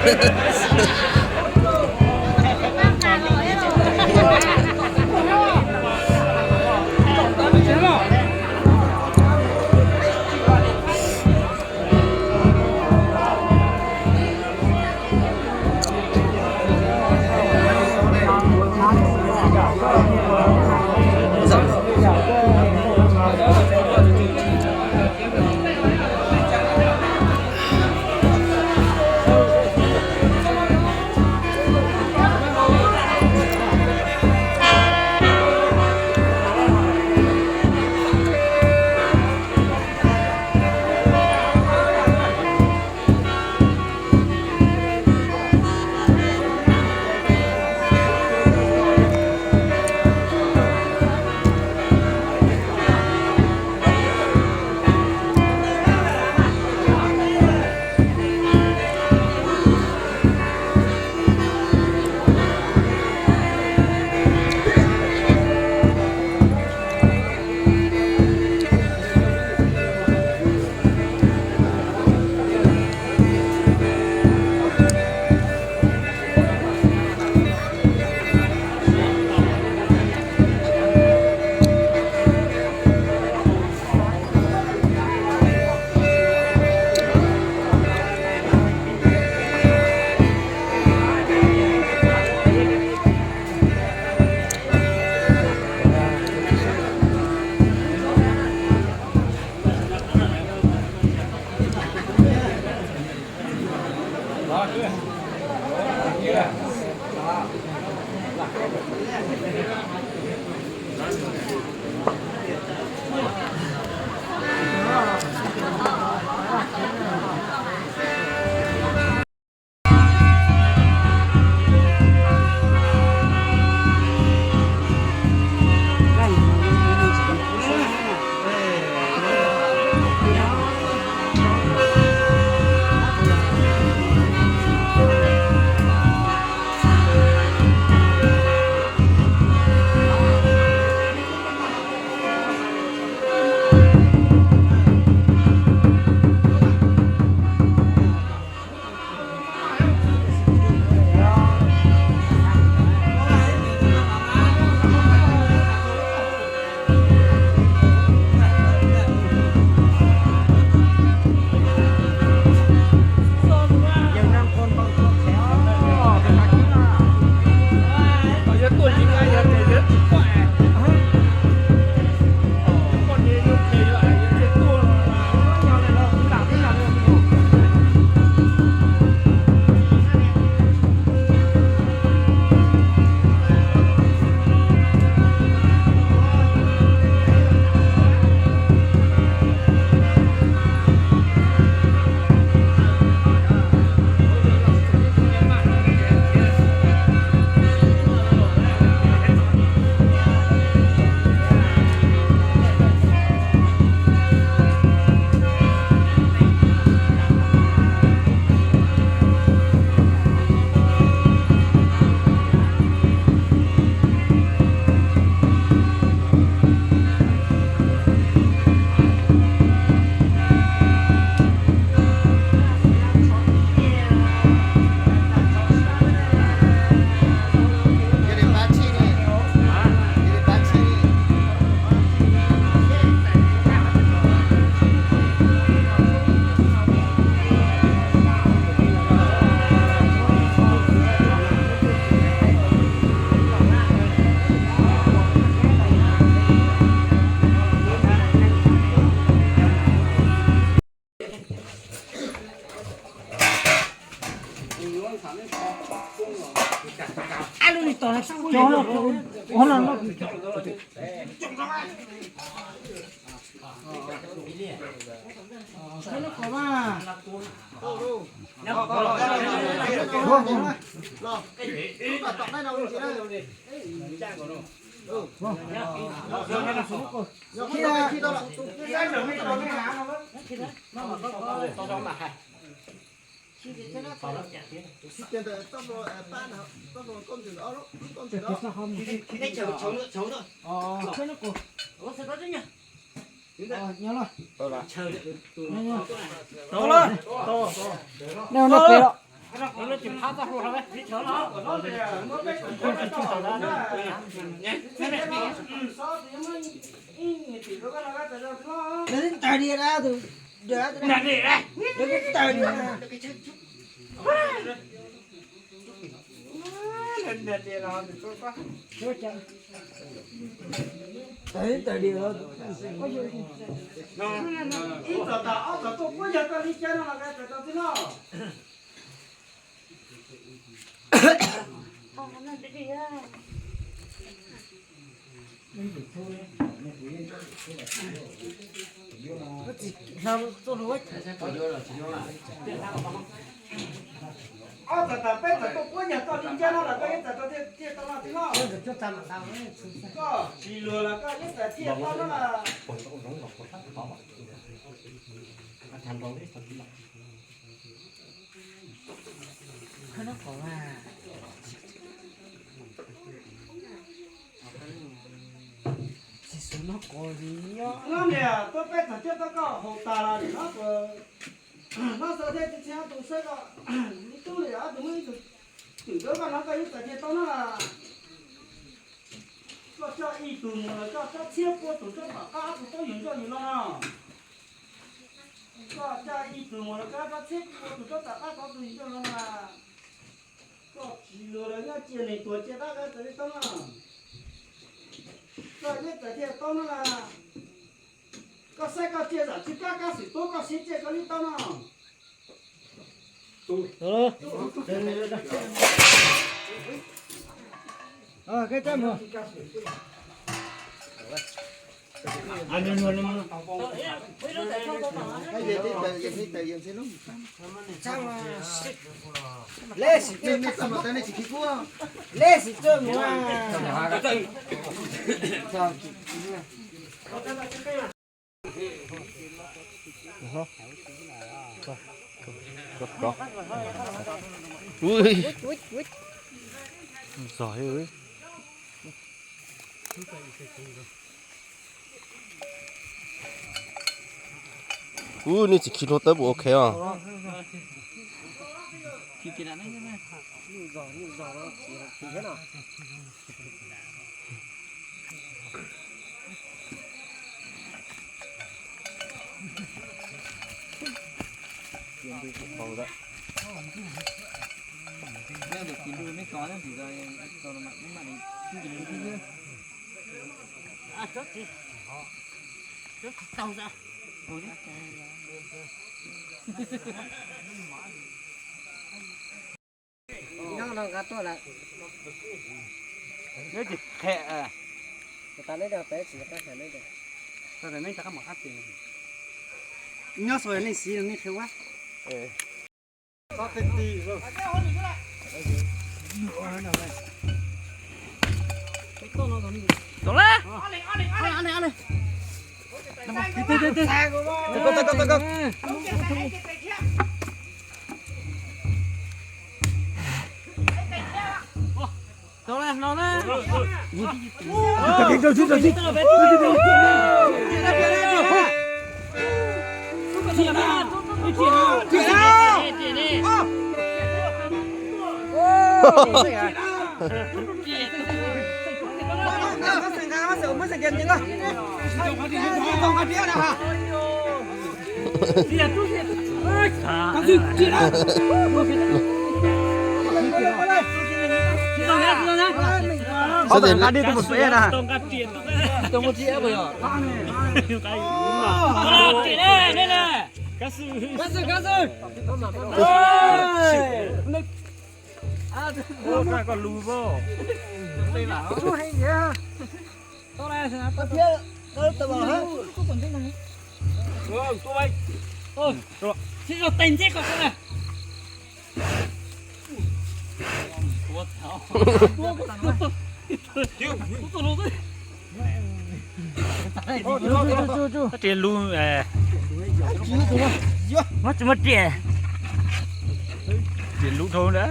Neb ua neb pem los. Ib txog tas ob txog tuaj puab yog koj li cas no los koj txawm tau tib loj. Ob txog tas peb txog tuaj puab yog koj li cas no los koj yeej txawm tau thiaj tau no tib loj. Koj tsis luag los koj yeej txawm thiaj tau no los. Nyob niam, tuaj peb txog coj tau koj haus tas los nim no, no xav thiaj tsis txhia tus saib koj, ib tug li ob tug muaj ib tug twm dawb koj no koj yeej txawm thiaj tau no los. Koj coj ib tug mus los koj coj txhiab pua tus tsob tom qab ob tug tub yug nroj yug los no. Koj coj ib tug mus los koj coj txhiab pua tus tsob tom qab ob tug yug nroj los mas. Koj tsis luag los nyob cia nws tuag cia dab koj txawm li tau no. Koj yeej txawm thiaj tau no las. Koj saib koj cia zam tsis kab kab xwm tub koj siab cia koj li tau no. Ui, zog li. Ub, nej tsis khi dua tawb puas ok os? Nyob no nqa tuaj lawm. Neb tsis qhia. Tus tas neb peb tsis nqa qhia neb. Nyob xav nej siv nej qhia ua. Tau lawm. Tau lawm no na. Ris lub, muab tsis muaj riam, ris lub dhau na.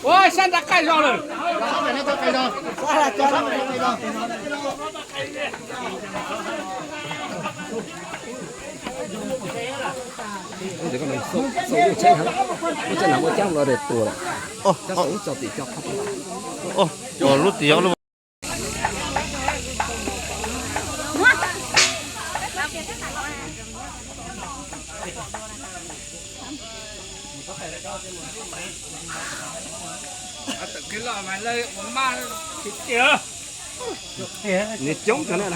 Ua sab nrad qaij zog lawm. Ua lub tim Nws coob cov na.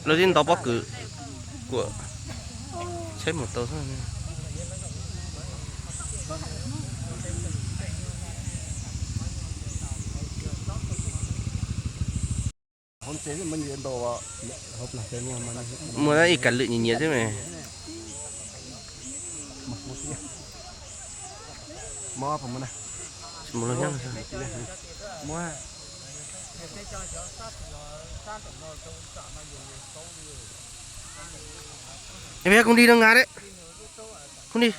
Lawv twb ntov pob kws kuam tsheb mus tau xwb. Muaj ib kas lwm nyias nyias xwb mas. Mus los nyob. Eb, koj dig rau nqa de, koj dig.